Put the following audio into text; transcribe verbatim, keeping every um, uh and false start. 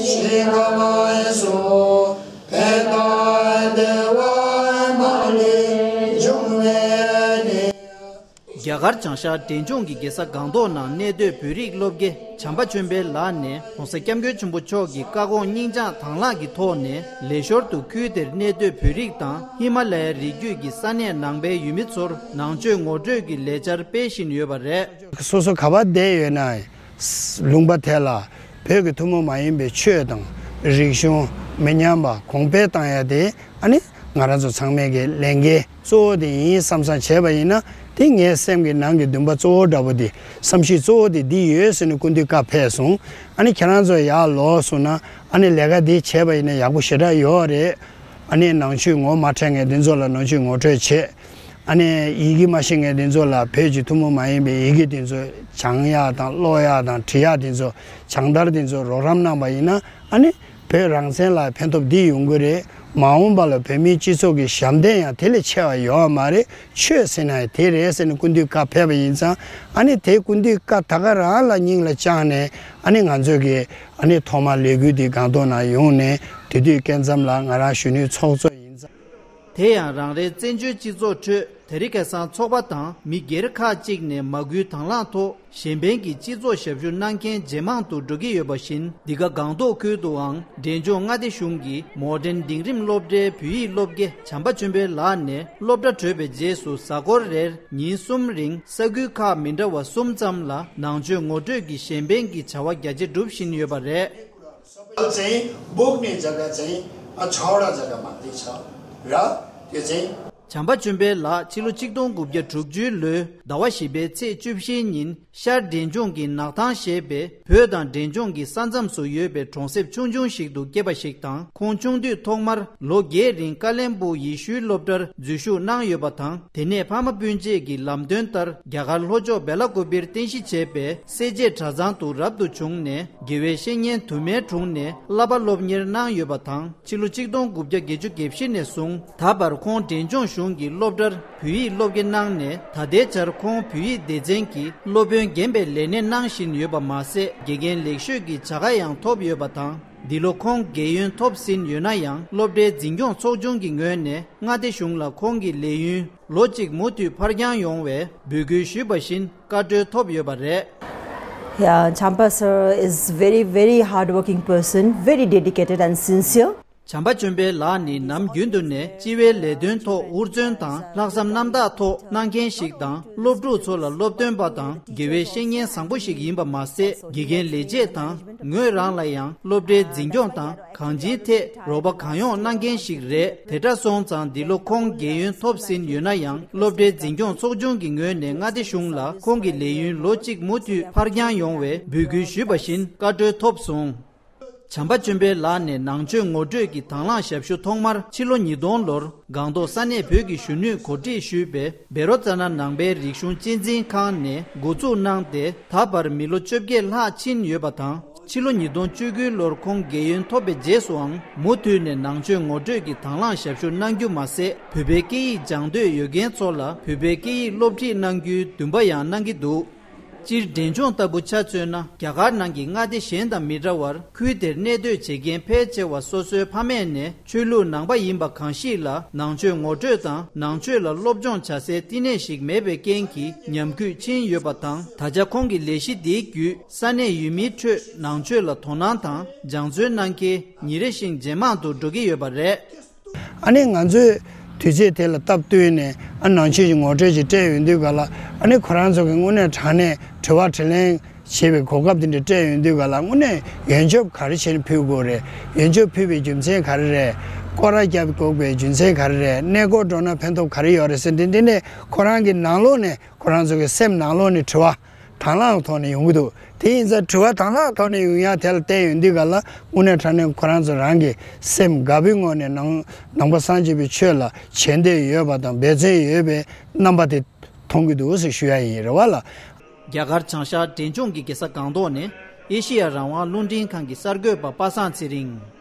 ཤི་ཁ་མ་ཡེ་སོ་ཕེ་ཏ་དེ་བ་མ་ལེ་འབྱུང་བའི་གནས། རྒྱ་གར་བྱང་ཤར་འབྲས་ལྗོངས་ཀྱི་རྒྱལ་ས་སྒང་ཏོག་ནང་གནས་སྡོད་བོད་རིགས་སློབ་དགེ་བྱམས་པ་ཆོས་འཕེལ་ལགས་ནས་༸གོང་ས་༸སྐྱབས་མགོན་ཆེན་པོ་མཆོག་གི་བཀའ་དགོངས་སྙིང་བཅངས་དང་བླངས་ཀྱི་ཐོག་ནས་ལས་ཞོར་དུ་ཁུལ་དེར་གནས་སྡོད་བོད་རིགས་དང་ཧི་མ་ལ་ཡའི་རི་རྒྱུད་ཀྱི་ས་གནས་ནང་པའི་ཡུལ་མི་ཚོར་ནང་ཆོས་ངོ་སྤྲོད་ཀྱི་ལས་འཆར་སྤེལ་བཞིན་ཡོད་པ་རེད། སོ་སོ་ག་པར་བསྡད་ཡོད་ན། ལུང་པ་དེ་ལ་བོད་ཀྱི་ཐུན་མོང་མ་ཡིན་པའི་ཆོས་དང་རིག་གཞུང་མི་ཉམས་པ་གོང་འཕེལ་བཏང་ཡ་དེ་ཨ་ནི་ང་རང་ཚོ་ཚང་མའི་གི་ལས་འགན་གཙོ་བོ་དེ་ཡིན་བསམ་བསམ་བྱས་པ་ཡིན་ན། དེ་ངའི་སེམས་ཀྱི་ནང་གི་འདུན་པ་གཙོ་བོ་འདྲ་པོ་དེ་བསམ་གཞིག་གཙོ་བོ་དེ་འདི་ཡོད་ཟེར་ནས་སྐུ་མདུན་བཀའ་ཕེབས་སོང་། ཨ་ནི་ཁྱེད་རང་ཚོ་ཡར་ལོག་སོང་ན་ཨ་ནི་ལས་ཀ་འདི་བྱས་པ་ཡིན་ན་ཡག་པོ་ཞེ་དྲག་ཡོད་རེད། ཨ་ནི་ནང་ཆོས་ངོ་མ་འཕྲད་མཁན་དེ་ཚོ་ལ་ནང་ཆོས་ངོ་སྤྲོད་བྱེད། ཨ་ནི་ཡི་གེ་མ་ཤེས་མཁན་དེ་ཚོ་ལ་བོད་ཀྱི་ཐུན་མོང་མ་ཡིན་པའི་ཡི་གེ་དེ་ཚོ་སྦྱང་ཡག་དང་ཀློག་ཡག་དང་འབྲི་ཡག་དེ་ཚོ་སྦྱང་བརྡར་དེ་ཚོ་རོགས་རམ་གནང་པ་ཡིན་ན་ཨ་ནི་བོད་རང་བཙན་ལ་ཕན་ཐོགས་འདི་ཡོང་གི་རེད། མ་འོངས་པ་ལ་བོད་མིའི་སྤྱི་ཚོགས་ཀྱི་ཞབས་འདེགས་ཡང་དེ་ལས་ཆེ་བ་ཡོད་མ་རེད། ཆོས་ཟེར་ན་ཡང་དེ་རེད་ཟེར་ནས་སྐུ་མདུན་བཀའ་ཕེབས་པ་ཡིན་ཙང་ཨ་ནི་དེ་སྐུ་མདུན་བཀའ་ད་ག་རང་ལ་སྙིང་ལ་བཅངས་ནས་ཨ་ནི་ང་ཚོས་ཀྱི་ཨ་ནི་ཐོག་མ་ལས་འགུལ་འདི་སྒང་ཏོག་ནང་ཡོང་ནས་དེ་དུས་སྐབས་མཚམས་ལ་ང་རང་གཞོན་ནུའི་ཚོགས་གཙོ་ཡིན་ཙང་། དེ་ཡང་རང་རེའི་བཙན་བྱོལ་སྤྱི་ཚོགས་ཁྲོད་དེ་རིང་ཁ་སང་ཚོགས་པ་དང་མི་སྒེར་ཁག་ཅིག་ནས་མ་སྐུལ་དང་བླངས་ཐོག་གཞན་ཕན་གྱི་སྤྱི་ཚོགས་ཞབས་ཞུ་གནང་མཁན་ཇེ་མང་དུ་འགྲོ་གི་ཡོད་པ་བཞིན། འདི་ག་སྒང་ཏོག་ཁུལ་དུའང་འབྲས་ལྗོངས་མངའ་སྡེ་གཞུང་གི་མོ་ཌན་འབྲིང་རིམ་སློབ་གྲྭའི་བོད་ཡིག་སློབ་དགེ་བྱམས་པ་ཆོས་འཕེལ་ལགས་ནས་སློབ་གྲྭ་གྲོལ་བའི་རྗེས་སུ་གཟའ་འཁོར་རེར་ཉིན་གསུམ་རིང་ས་ཁུལ་ཁག་མི་འདྲ་བ་གསུམ་ཙམ་ལ་ནང་ཆོས་ངོ་སྤྲོད་ཀྱི་གཞན་ཕན་གྱི་བྱ་བ་རྒྱ་ཆེ་སྒྲུབ་བཞིན་ཡོད་པ་རེད། चाहिँ बोक्ने जग्गा चाहिँ छवटा जग्गामा दिन्छ र त्यो चाहिँ བྱམས་པ་ཆོས་འཕེལ་ལགས་ཕྱི་ལོ་ཆིག་སྟོང་དགུ་བརྒྱ་དྲུག་ཅུ་ལོའི་ཟླ་བ་བཞི་པའི་ཚེས་བཅུ་བཞི་ཉིན་ཤར་འབྲས་ལྗོངས་ཀྱི་ནག་ཐང་ཞེས་པའི་བོད་དང་འབྲས་ལྗོངས་ཀྱི་ས་མཚམས་སུ་ཡོད་པའི་གྲོང་གསེབ་ཆུང་ཆུང་ཞིག་ཏུ་སྐྱེས་པ་ཞིག་དང་། ཁོང་ཆུང་དུས་ཐོག་མར་ལོ་བརྒྱད་རིང་ཀ་ལན་སྦུག་ཡེ་ཤུའི་སློབ་གྲྭར་འཛུལ་ཞུགས་གནང་ཡོད་པ་དང་། དེ་ནས་ཕ་མ་སྤུན་མཆེད་ཀྱི་ལམ་སྟོན་ལྟར་རྒྱ་གར་ལྷོ་ཕྱོགས་བེ་ལ་ཀུ་པིར་རྟེན་གཞི་བྱས་པའི་སེར་བྱེས་གྲྭ་ཚང་དུ་རབ་ཏུ་བྱུང་ནས་དགེ་བའི་བཤེས་གཉེན་དུ་མའི་དྲུང་ནས་བསླབ་པ་སློབ་གཉེར་གནང་ཡོད་པ་དང་། ཕྱི་ལོ་ཆིག་སྟོང་དགུ་བརྒྱ་བརྒྱད་ཅུ་གྱ་བཞི་ནས་བཟུང་ད་བར་ཁོང་འབྲས་ལྗོངས་གཞུང་གི་སློབ་གྲྭར་བོད་ཡིག་སློབ་དགེ་གནང་ནས། ད་ལྟའི་ཆར་ཁོང་བོད་ཡིག་སྡེ་ཚན་གྱི་སློབ་དཔོན་རྒན་པའི་ལས་གནས་གནང་བཞིན་ཡོད་པ་མ་ཟད། དགེ་རྒན་ལེགས་ཤོས་ཀྱི་བྱ་དགའ་ཡང་ཐོབ་ཡོད་པ་དང་། འདི་ལོ་ཁོང་རྒས་ཡོན་ཐོབ་ཟིན་ཡོད་ན་ཡང་། སློབ་གྲྭའི་འཛིན་སྐྱོང་ཚོགས་ཆུང་གི་ངོས་ནས་མངའ་སྡེ་གཞུང་ལ་ཁོང་གི་ལས་ཡུན་ལོ་གཅིག་མུ་མཐུད་ཕར་འགྱངས་ཡོང་བའི་འབོད་སྐུལ་ཞུས་པ་བཞིན་བཀའ་འཁྲོལ་ཐོབ་ཡོད་པ་རེད། Yeah, Champa sir is very, very hardworking person, very dedicated and sincere. བྱམས་པ་ཆོས་འཕེལ་ལགས་ནི་ནམ་རྒྱུན་དུ་ནས་སྤྱི་བའི་ལས་དོན་ཐོག་ཧུར་བརྩོན་དང་ལྷག་བསམ་རྣམ་དག་ཐོག་གནང་མཁན་ཞིག་དང་། སློབ་ཕྲུག་ཚོ་ལ་སློབ་སྟོན་པ་དང་དགེ་བའི་བཤེས་གཉེན་བཟང་པོ་ཞིག་ཡིན་པ་མ་ཟད། དགེ་རྒན་ལས་བྱེད་དང་ངོས་རང་ལ་ཡང་སློབ་གྲྭའི་འཛིན་སྐྱོང་དང་གང་ཅིའི་ཐད་རོགས་པ་གང་ཡོང་གནང་མཁན་ཞིག་རེད། དེ་འདྲ་སོང་ཙང་འདི་ལོ་ཁོང་རྒས་ཡོན་ཐོབ་ཟིན་ཡོད་ན་ཡང་། སློབ་གྲྭའི་འཛིན་སྐྱོང་ཚོགས་ཆུང་གི་ངོས་ནས་མངའ་སྡེ་གཞུང་ལ་ཁོང་གི་ལས་ཡུན་ལོ་གཅིག་མུ་མཐུད་ཕར་འགྱངས་ཡོང་བའི་འབོད་སྐུལ་ཞུས་པ་བཞིན་བཀའ་འཁྲོལ་ཐོབ་སོང་། བྱམས་པ་ཆོས་འཕེལ་ལགས་ནས་ནང་ཆོས་ངོ་སྤྲོད་ཀྱི་དང་བླངས་ཞབས་ཞུ་ཐོག་མར་ཕྱི་ལོ་ཉིས་སྟོང་ལོར་སྒང་ཏོག་ས་གནས་བོད་ཀྱི་གཞོན་ནུས་གོ་སྒྲིག་ཞུས་པའི་བཻ་རོ་ཙ་ན་ནང་པའི་རིག་གཞུང་གཅེས་འཛིན་ཁང་ནས་འགོ་འཛུགས་གནང་སྟེ། ད་བར་མི་ལོ་བཅོ་བརྒྱད་ལྷག་ཕྱིན་ཡོད་པ་དང་། ཕྱི་ལོ་ཉིས་སྟོང་བཅུ་དགུ་ལོར་ཁོང་རྒས་ཡོན་ཐོབ་པའི་རྗེས་སུའང་མུ་མཐུད་ནས་ནང་ཆོས་ངོ་སྤྲོད་ཀྱི་དང་བླངས་ཞབས་ཞུ་གནང་རྒྱུ་མ་ཟད། བོད་པའི་སྐད་ཡིག་སྦྱང་འདོད་ཡོད་མཁན་ཚོ་ལ་བོད་པའི་སྐད་ཡིག་སློབ་ཁྲིད་གནང་རྒྱུའི་འདུན་པ་ཡང་གནང་གི་འདུག་སྤྱིར་འབྲས་ལྗོངས་ལྟ་བུ་ཆ་མཚོན་ན། རྒྱ་གར་ནང་གི་མངའ་སྡེ་གཞན་དང་མི་འདྲ་བར། ཁུལ་དེར་གནས་སྡོད་བྱེད་མཁན་ཕལ་ཆེ་བ་སོ་སོའི་ཕ་མེས་ནས་ཆོས་ལུགས་ནང་པ་ཡིན་པ་གང་ཞིག་ལ་ནང་ཆོས་ངོ་སྤྲོད་དང་ནང་ཆོས་ལ་སློབ་སྦྱོང་བྱ་སའི་བསྟི་གནས་ཤིག་མེད་པའི་རྐྱེན་གྱིས་ཉམས་རྒུད་ཕྱིན་ཡོད་པ་དང་། ད་ཆ་ཁོང་གི་ལས་གཞི་འདིའི་བརྒྱུད་ས་གནས་ཡུལ་མིའི་ཁྲོད་ནང་ཆོས་ལ་དོ་སྣང་དང་སྦྱང་བརྩོན་གནང་མཁན་ཉིན་རེ་བཞིན་ཇེ་མང་དུ་འགྲོ་གི་ཡོད་པ་རེད། ཨ་ནི་ང་ཚོས་དུས་ཚོད་དེ་ལ་སྟབས་བསྟུན་ནས་ཨ་ནང་ཆོས་ཀྱི་ངོ་སྤྲོད་ཅིག་སྤྲད་ཡོང་དུས་ག་ལ། ཨ་ནི་ཁོ་རང་ཚོ་གི་དངོས་གནས་དྲང་གནས་དྲི་བ་དྲིས་ལན་བྱེད་པའི་གོ་སྐབས་དེ་འདྲ་སྤྲད་ཡོང་དུས་ག་ལ། དངོས་གནས་ཡོན་ཆབ་ག་རེ་བྱས་ནས་ཕུལ་དགོས་རེད། ཡོན་ཆབ་ཕུལ་བའི་རྒྱུ་མཚན་ག་རེ་རེད། སྐོར་ར་བརྒྱབ་དགོས་པའི་རྒྱུ་མཚན་ག་རེ་རེད། གནས་སྐོར་འགྲོ་ན་ཕན་ཐོགས་ག་རེ་ཡོད་རེད་ཟེར་འདི་འདི་ནས་ཁོ་རང་གི་ནང་ལོགས་ནས་ཁོ་རང་ཚོ་གི་སེམས་ནང་ལོགས་ནས་དྲི་བ་དང་བླངས་ཐོག་ནས་ཡོང་གི་འདུག་དེ་ཡིན་ཙང་དྲི་བ་དང་བླངས་ཐོག་ནས་ཡོང་ཡ་དེ་ལ་བལྟས་ཡོང་དུས་ག་ལ། དངོས་གནས་དྲང་གནས་ཁོ་རང་ཚོ་རང་གི་སེམས་དགའ་པོའི་ངང་ནས་ནང་ནང་པ་སངས་རྒྱས་པའི་ཆོས་ལ་བྱེད་འདོད་ཡོད་པ་དང་འབད་བརྩོན་ཡོད་པའི་རྣམ་པ་དེ་མཐོང་གི་འདུག་ཟེར་ཞུ་ཡ་ཡིན་རེད་བ་ལ། རྒྱ་གར་བྱང་ཤར་འབྲས་ལྗོངས་ཀྱི་རྒྱལ་ས་སྒང་ཏོག་ནས་ཨེ་ཤེ་ཡ་རང་དབང་རླུང་འཕྲིན་ཁང་གི་གསར་འགོད་པ་པ་སངས་ཚེ་རིང་།